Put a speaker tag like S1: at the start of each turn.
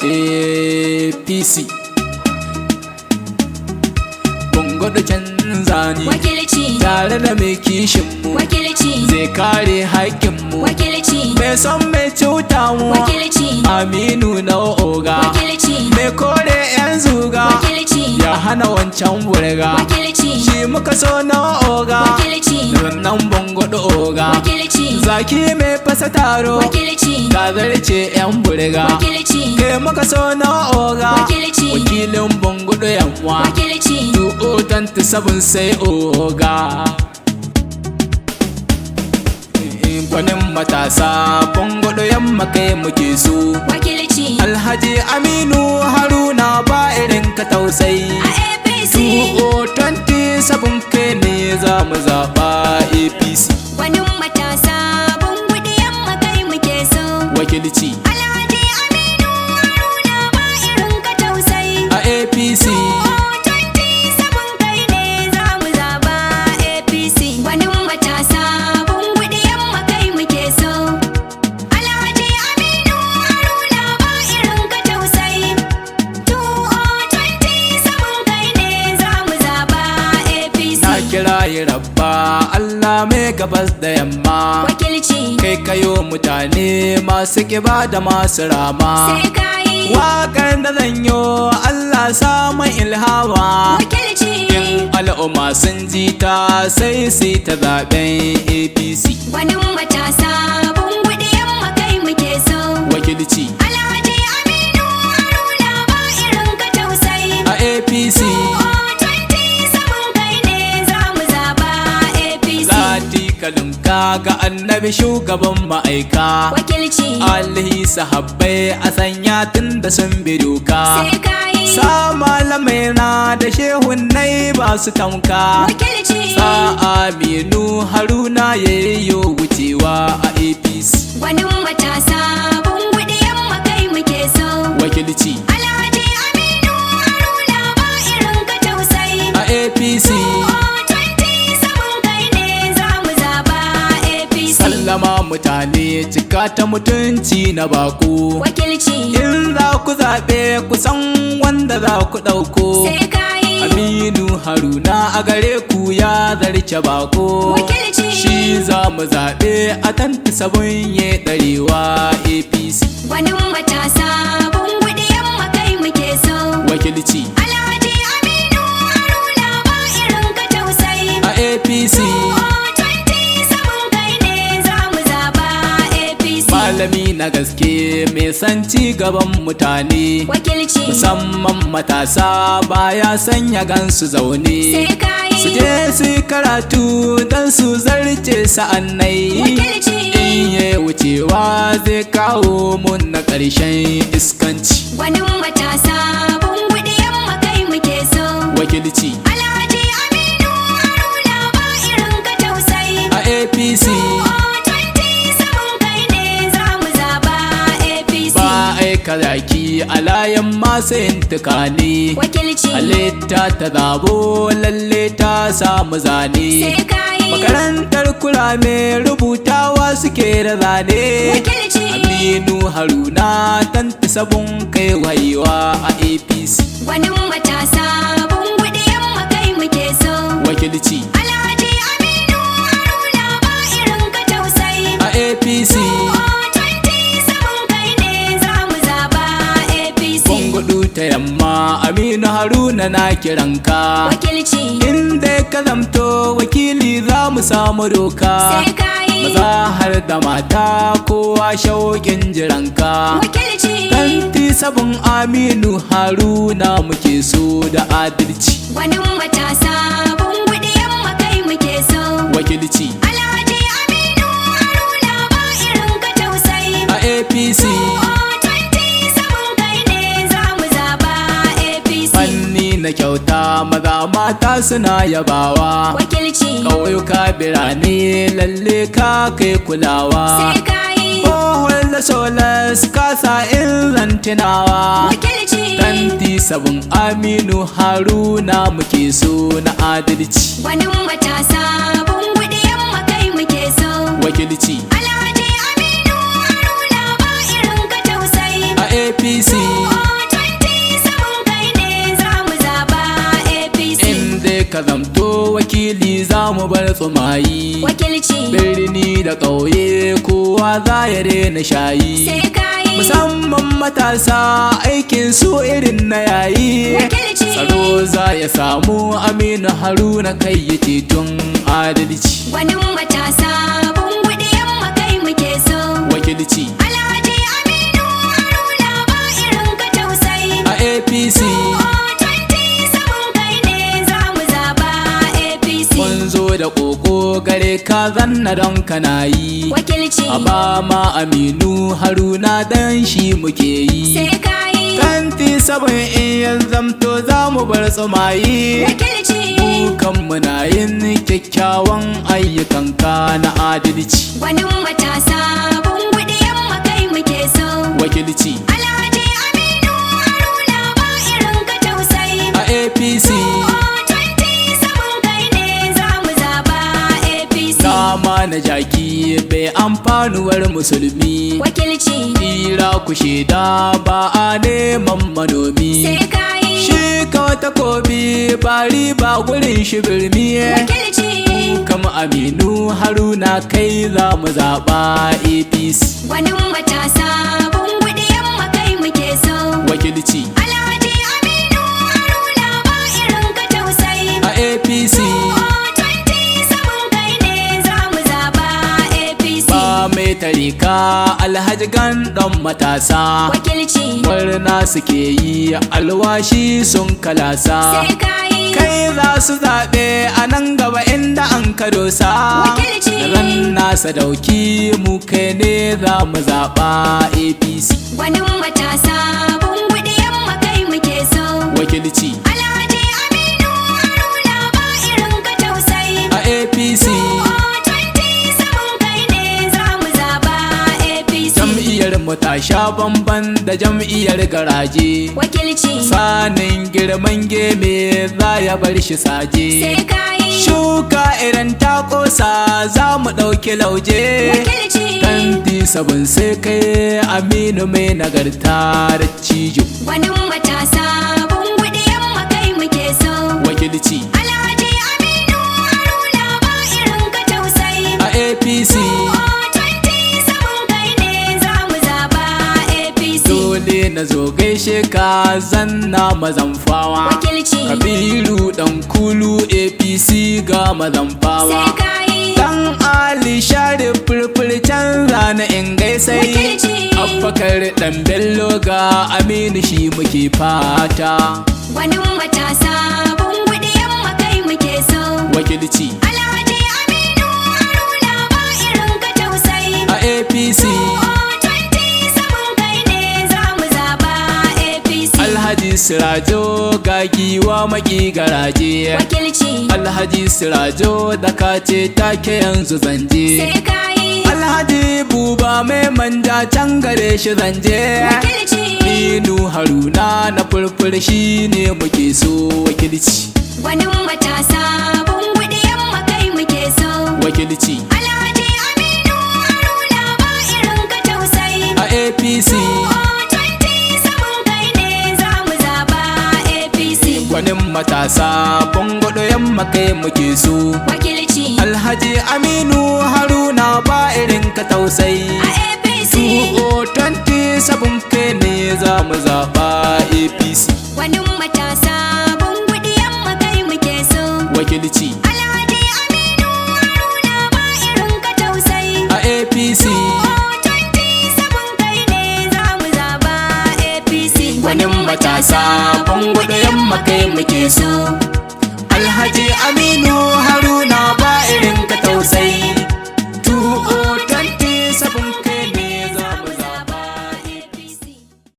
S1: APC. Bungudu canza ne.
S2: Wakilci.
S1: Tare da mai kishinmu.
S2: Wakilci.
S1: Zai kare haƙƙinmu.
S2: Wakilci.
S1: Mai son mai cuta mu.
S2: Wakilci.
S1: Aminu na oga.
S2: Wakilci.
S1: Mai kore 'yan zuga.
S2: Wakilci.
S1: Ya hana wancan burga.
S2: Wakilci.
S1: Shi muka so na oga.
S2: Wakilci.
S1: Wannan Bungudu oga.
S2: Wakilci.
S1: Zaki mai fasa taro.
S2: Wakilci.
S1: Ka zarce 'yan burga.
S2: Wakilci.
S1: Kai muka so na oga.
S2: Wakilci.
S1: Wakilin Bungudu yamma.
S2: Wakilci.
S1: 2027 sai oga. Gwanin matasa Bungudu yamma kai muke so.
S2: Wakilci.
S1: Alhaji Aminu Haruna ba irin ka tausayi.
S2: A APC.
S1: 2027 kai ne za mu zaɓa APC.
S2: Gwanin matasa Bungudu yamma kai muke so.
S1: Wakilci.
S2: Alhaji Aminu Haruna ba irin ka tausayi.
S1: A APC.
S2: 27 kai ne za mu zaba APC. Gwanin matasa Bungudu yamma kai muke so. Alhaji Aminu Haruna ba irin ka tausayi. 2027 kai ne za mu zaba APC.
S1: Na kira yi rabba Allah mai gabas da yamma.
S2: Wakilci.
S1: Kai kayo mutane masu kiba da masu rama.
S2: Sai kayi.
S1: Waƙar da zan yo Allah samun ilhama.
S2: Wakilci.
S1: In al'umma sun ji ta sai su ta zaɓen APC.
S2: Gwanin matasa Bungudu yamma kai muke so.
S1: Wakilci.
S2: Alhaji Aminu Haruna ba irin ka tausayi.
S1: A APC.
S2: 27 kai ne za mu zaba APC.
S1: Lati kalunka ga annabi shugaban ma'aika.
S2: Wakilci.
S1: Alihi sahabbai a sanya tun da sun bi doka.
S2: Sai kayi.
S1: Sa malamai na da shehunnai ba su tamka.
S2: Wakilci.
S1: Sa Aminu Haruna yayyo wucewa a APC.
S2: Gwanin matasa Bungudu yamma kai muke so.
S1: Wakilci.
S2: Alhaji Aminu Haruna ba irin ka tausayi.
S1: A APC.
S2: 27 kai ne za mu zaba APC.
S1: Sallama mutane cika ta mutunci na bako.
S2: Wakilci.
S1: In za ku zaɓe ku san wanda za ku ɗauko.
S2: Sai kayi.
S1: Aminu Haruna a gare ku ya zarce bako.
S2: Wakilci.
S1: Shi za mu zaɓe a tanti sabon ya ɗarewa APC.
S2: Gwanin matasa Bungudu yamma kai muke so.
S1: Wakilci.
S2: Alhaji Aminu Haruna ba irin ka tausayi.
S1: A APC.
S2: 27 kai ne za mu zaba APC.
S1: Malami na gaske mai san ci gaban mutane.
S2: Wakilci.
S1: Musamman matasa baya sanya gansu zaune.
S2: Sai kayi.
S1: Su je su yi karatu don su zarce sa'annai.
S2: Wakilci.
S1: In ya wucewa zai kawo mun na ƙarshen iskanci.
S2: Gwanin matasa Bungudu yamma kai muke so.
S1: Wakilci.
S2: Alhaji Aminu Haruna ba irin ka tausayi.
S1: A APC.
S2: 27 kai ne za mu zaba APC.
S1: Ba aika zaki a layin masu yin tukane.
S2: Wakilci.
S1: Halitta ta zabo lalle ta samu zane.
S2: Sai kayi.
S1: Makarantar kurame rubutawa suke da zane.
S2: Wakilci.
S1: Aminu Haruna tanti sabon kai waiwa a APC.
S2: Gwanin matasa Bungudu yamma kai muke so.
S1: Wakilci.
S2: Alhaji Aminu Haruna ba irin ka tausayi.
S1: A APC.
S2: 27 kai ne za mu zaba APC.
S1: Bungudu ta yamma Aminu Haruna na kiranka.
S2: Wakilci.
S1: Inda ka zamto wakili za mu samu doka.
S2: Sai kayi.
S1: Maza har da mata kowa shauƙin jiranka.
S2: Wakilci.
S1: Tanti sabon Aminu Haruna muke so da adalci.
S2: Gwanin matasa Bungudu yamma kai muke so.
S1: Wakilci.
S2: Alhaji Aminu Haruna ba irin ka tausayi.
S1: A APC.
S2: 27 kai ne za mu zaba APC.
S1: Fanni na kyauta maza mata suna yabawa.
S2: Wakilci.
S1: Ƙauyuka birane lalle ka kai kulawa.
S2: Sai kayi.
S1: Bohol da solas kasa in zantinawa.
S2: Wakilci.
S1: Tanti sabon Aminu Haruna muke so na adalci.
S2: Gwanin matasa Bungudu yamma kai muke so.
S1: Wakilci.
S2: Alhaji Aminu Haruna ba irin ka tausayi.
S1: A APC. ka zamto wakili, za mu bar tsumayi.
S2: Wakilci.
S1: Birni da ƙauye kowa za ya daina shayi.
S2: Sai kayi.
S1: Musamman matasa, aikin su irin na yayi.
S2: Wakilci.
S1: Tsaro za ya samu, Aminu Haruna kai ya ceton adalci.
S2: Gwanin matasa, Bunguɗi Yamma, kai muke so.
S1: Wakilci.
S2: Alhaji Aminu Haruna, ba irin ka tausayi.
S1: A APC.
S2: 27 kai ne za mu zaba APC.
S1: Mun zo da koko gare ka, zanna don kana yi.
S2: Wakilci.
S1: A ba ma Aminu Haruna, dan shi muke yi.
S2: Sai kayi.
S1: 27 in ya zamto, za mu bar tsumayi.
S2: Wakilci.
S1: Kan muna yin kyakkyawan ayyukanka na adalci.
S2: Gwanin matasa, Bunguɗi Yamma, kai muke so.
S1: Wakilci.
S2: Alhaji Aminu Haruna, ba irin ka tausayi.
S1: A APC.
S2: 27 kai ne za mu zaba APC.
S1: Dama na jaki bai amfanuwar musulmi.
S2: Wakilci.
S1: Kira ku shaida, ba a neman manomi.
S2: Sai kayi.
S1: Shi ka takobi ba riba gurin shi birni.
S2: Wakilci.
S1: Kama Aminu Haruna, kai za mu zaɓa APC.
S2: Gwanin matasa, Bunguɗi Yamma, kai muke so.
S1: Wakilci.
S2: Alhaji Aminu Haruna, ba irin ka tausayi.
S1: A APC.
S2: 27 kai ne za mu zaba APC.
S1: Ba mai tarika, Alhaji Gandon matasa.
S2: Wakilci.
S1: Murna suke yi, alwashi sun kalasa.
S2: Sai kayi.
S1: Kai za su zaɓe a nan gaba inda an ka dosa.
S2: Wakilci.
S1: Ran nasa dauki mu, kai ne za mu zaɓa APC.
S2: Gwanin matasa, Bunguɗi Yamma, kai muke so.
S1: Wakilci.
S2: Alhaji Aminu Haruna, ba irin ka tausayi.
S1: A APC.
S2: 27 kai ne za mu zaba APC.
S1: Jam'iyyar mu ta sha bamban da jam'iyyar garaje.
S2: Wakilci.
S1: Sanin girman geme za ya bar shi saje.
S2: Sai kayi.
S1: Shuka irin ta kosa, za mu ɗauki lauje.
S2: Wakilci.
S1: 27 sai kai, Aminu mai nagarta da cijo.
S2: Gwanin matasa, Bunguɗi Yamma, kai muke so.
S1: Wakilci.
S2: Alhaji Aminu Haruna, ba irin ka tausayi.
S1: A APC.
S2: 27 kai ne za mu zaba APC.
S1: Dole na zo gaishe ka, zanna mazan fawa.
S2: Wakilci.
S1: Kabiru dan kulu, APC ga mazan fawa.
S2: Sai kayi.
S1: Dan Ali share furfur, canza na in gaisai.
S2: Wakilci.
S1: Abubakar dan Bello, ga Aminu shi muke fata.
S2: Gwanin matasa, Bunguɗi Yamma, kai muke so.
S1: Wakilci.
S2: Alhaji Aminu Haruna, ba irin ka tausayi.
S1: A APC.
S2: 27 kai ne za mu zaba APC.
S1: Alhaji Sirajo, gagiwa maki garaje.
S2: Wakilci.
S1: Alhaji Sirajo, da kace take yanzu zanje.
S2: Sai kayi.
S1: Alhaji Buba mai manja, can gare shi zanje.
S2: Wakilci.
S1: Aminu Haruna na furfur shi ne muke so, wakilci.
S2: Gwanin matasa, Bunguɗi Yamma, kai muke so.
S1: Wakilci.
S2: Alhaji Aminu Haruna, ba irin ka tausayi.
S1: A APC.
S2: 27 kai ne za mu zaba APC.
S1: Gwanin matasa, Bungudu Yamma, kai muke so.
S2: Wakilci.
S1: Alhaji Aminu Haruna, ba irin ka tausayi.
S2: A APC.
S1: 27 kai ne za mu zaɓa APC.
S2: Gwanin matasa, Bunguɗi Yamma, kai muke so.
S1: Wakilci.
S2: Alhaji Aminu Haruna, ba irin ka tausayi.
S1: A APC.
S2: 27 kai ne za mu zaba APC.
S1: Gwanin matasa, Bungudu Yamma, kai muke so. Alhaji Aminu Haruna.